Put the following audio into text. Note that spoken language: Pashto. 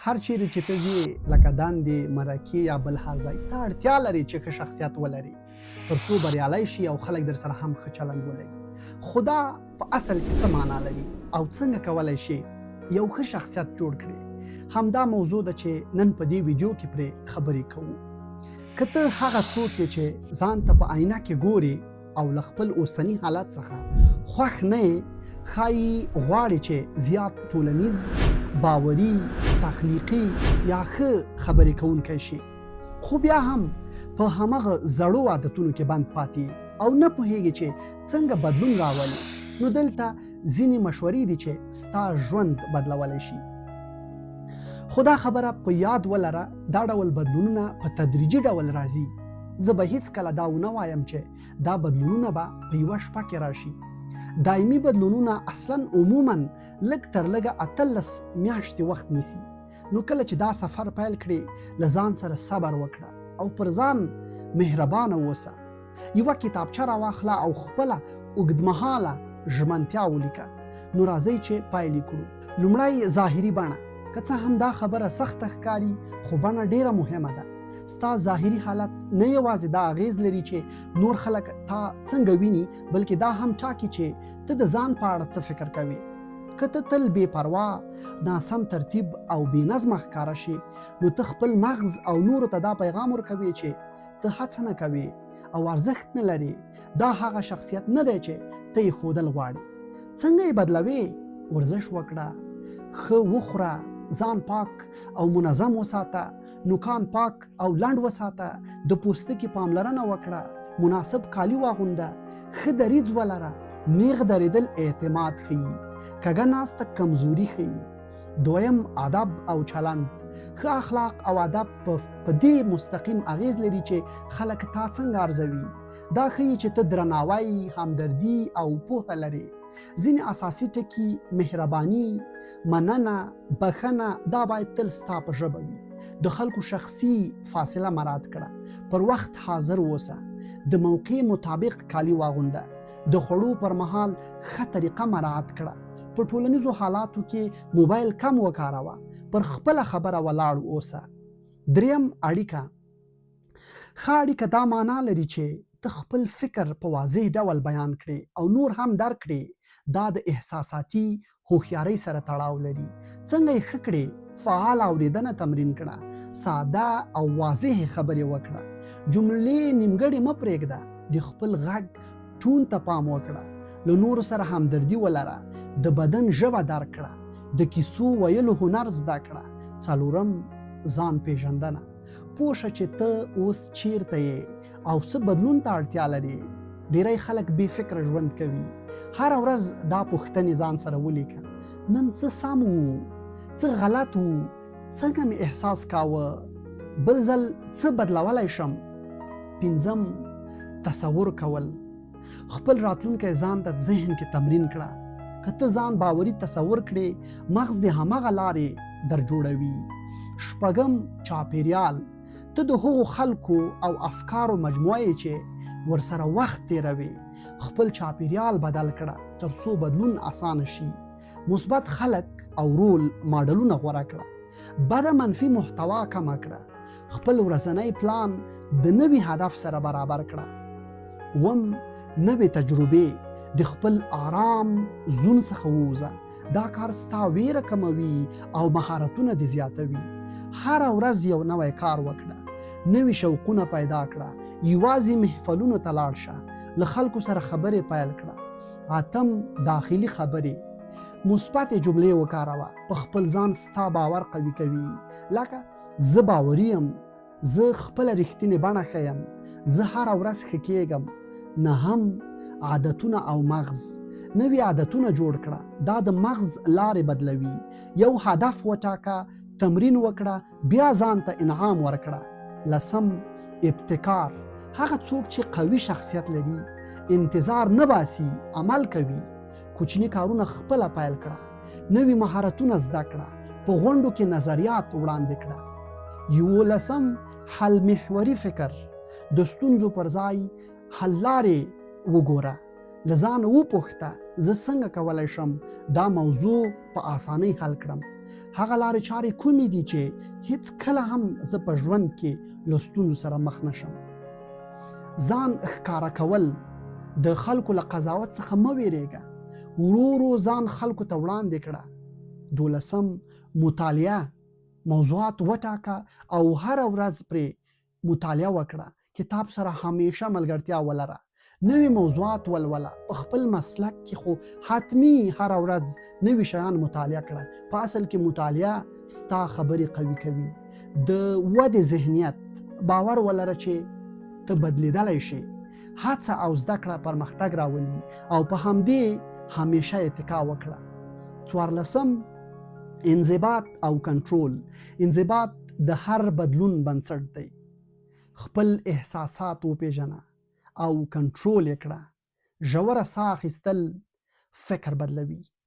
هر چیرې چې ته ځې، لکه دندې، مرکې یا بل هر ځای، ته اړتیا لرې چې ښه شخصیت ولرې، تر څو بریالی شي او خلک در سره هم ښه چلند ولري. خو دا په اصل کې څه معنا لري او څنګه کولی شې یو ښه شخصیت جوړ کړې؟ همدا موضوع ده چې نن په دې ویډیو کې پرې خبرې کوو. که ته هغه څوک یې چې ځان ته په آینه کې ګورې او له خپل اوسني حالت څخه خوښ نه یې، ښايي غواړې چې زیات ټولنیز، باوري، تخلیقي یا ښه خبرې کوونکی شې، خو بیا هم په همغه زړو عادتونو کې بند پاتې یې او نه پوهېږې چې څنګه بدلون راولې، نو دلته ځینې مشورې دي چې ستا ژوند بدلولی شي. خو دا خبره په یاد ولره، دا ډول بدلونونه په تدریجي ډول راځي. زه به هیڅکله دا ونه وایم چې دا بدلونونه به په یوه شپه کې راشي. دایمي بدلونونه اصلا عموما لږ تر لږه 18 میاشتې وخت نیسي. نو کله چې دا سفر پیل کړې، له ځان سره صبر وکړه او پر ځان مهربانه اوسه. یوه کتابچه راواخله او خپله اوږدمهاله ژمنتیا ولیکه. نو راځئ چې پیل یې کړو. لومړی، ظاهري بڼه. که څه هم دا خبره سخته ښکاري، خو بڼه ډېره مهمه ده. ستا ظاهري حالت نه یوازې دا اغېز لري چې نور خلک تا څنګه ویني، بلکې دا هم ټاکي چې ته د ځان په اړه څه فکر کوې. که ته تل بې پروا، ناسم ترتیب او بې نظمه ښکاره شې، نو ته خپل مغز او نورو ته دا پیغام ورکوې چې ته هڅه نه کوې او ارزښت نه لرې. دا هغه شخصیت نه دی چې ته یې ښودل غواړې. څنګه یې بدلوې؟ ورزش وکړه، ښه وخوره، ځان پاک او منظم وساته، نوکان پاک او لنډ وساته، د پوستکي پاملرنه وکړه، مناسب کالي واغونده، ښه دریځ ولره. نیغ درېدل اعتماد ښيي، کږه ناسته کمزوري ښيي. دویم، ادب او چلند. ښه اخلاق او ادب په دې مستقیم اغېز لري چې خلک تا څنګه ارزوي. دا ښيي چې ته درناوی، همدردي او پوهه لرې. ځینې اساسي ټکي، مهرباني، مننه، بښنه، دا باید تل ستا په ژبه وي. د خلکو شخصي فاصله مراعات کړه، پر وخت حاضر اوسه، د موقع مطابق کالي واغونده، د خوړو پر مهال ښه طریقه مراعات کړه، په ټولنیزو حالاتو کې موبایل کم وکاروه، پر خپله خبره ولاړ اوسه. دریم، اړیکه. ښه اړیکه دا معنا لري چې ته خپل فکر په واضح ډول بیان کړې او نور هم درک کړې. دا د احساساتي هوښیارۍ سره تړاو لري. څنګه یې ښه کړې؟ فعاله اورېدنه تمرین کړه، ساده او واضحې خبرې وکړه، جملې نیمګړې مه پرېږده، د خپل غږ ټون ته پام وکړه، له نورو سره همدردي ولره، د بدن ژبه درک کړه، د کیسو ویلو هنر زده کړه. څلورم، ځان پېژندنه. پوه شه چې ته اوس چیرته یې او څه بدلون ته اړتیا لرې. ډیری خلک بې فکره ژوند کوي. هره ورځ دا پوښتنې ځان سره ولیکه: نن څه سم وو، څه غلط وو، څنګه مې احساس کاوه، بل ځل څه بدلولی شم؟ پنځم، تصور کول. خپل راتلونکی ځان ته ذهن کې تمرین کړه. که ته ځان باوري تصور کړې، مغز دې هماغه لارې در جوړوي. شپږم، چاپیریال. ته د هغو خلکو او افکارو مجموعه یې چې ورسره وخت تېروې. خپل چاپیریال بدل کړه تر څو بدلون اسانه شي. مثبت خلک او رول ماډلونه غوره کړه. بده منفي محتوا کمه کړه. خپل ورځنی پلان د نوي هدف سره برابر کړه. وم، نوې تجربې. د خپل آرام زون څخه ووځه. دا کار ستا ویره کموي او مهارتونه دې زیاتوي. هره ورځ یو نوی کار وکړه، نوي شوقونه پیدا کړه، یوازې محفلونو ته لاړ شه، له خلکو سره خبرې پیل کړه. اتم، داخلي خبرې. مثبتې جملې وکاروه، په خپل ځان ستا باور قوي کوي، لکه زه باوري یم، زه خپله رښتینې بڼه ښیم، زه هره ورځ ښه کېږم. نهم، عادتونه او مغز. نوي عادتونه جوړ کړه، دا د مغز لارې بدلوي. یو هدف وټاکه، تمرین وکړه، بیا ځان ته انعام ورکړه. لسم، ابتکار. هغه څوک چې قوي شخصیت لري، انتظار نه باسي، عمل کوي. کوچني کارونه خپله پیل کړه، نوي مهارتونه زده کړه، په غونډو کې نظریات وړاندې کړه. یولسم، حل محوري فکر. د ستونزو پر ځای حل لارې وګوره. له ځانه وپوښته، زه څنګه کولی شم دا موضوع په اسانۍ حل کړم؟ هغه لارې چارې کومې دي چې هیڅ کله هم زه په ژوند کې له ستونزو سره مخ نه شم؟ ځان ښکاره کول، د خلکو له قضاوت څخه مه ویریږه، ورو ورو ځان خلکو ته وړاندې کړه. دولسم، مطالعه، موضوعات وټاکه او هره ورځ پرې مطالعه وکړه، کتاب سره همیشه ملګرتیا ولره، نوي موضوعات ولوله، په خپل مسلک کې خو حتمي هره ورځ نوي شیان مطالعه کړه. په اصل کې مطالعه ستا خبرې قوي کوي. د ودې ذهنیت، باور ولره چې ته بدلیدلی شې، هڅه او زده کړه پرمختګ راولي او په همدې همیشه اتکا وکړه. څوارلسم، انضباط او کنټرول. انضباط د هر بدلون بنسټ دی. خپل احساسات وپیژنه او کنټرول یې کړه. ژوره ساه اخیستل فکر بدلوي.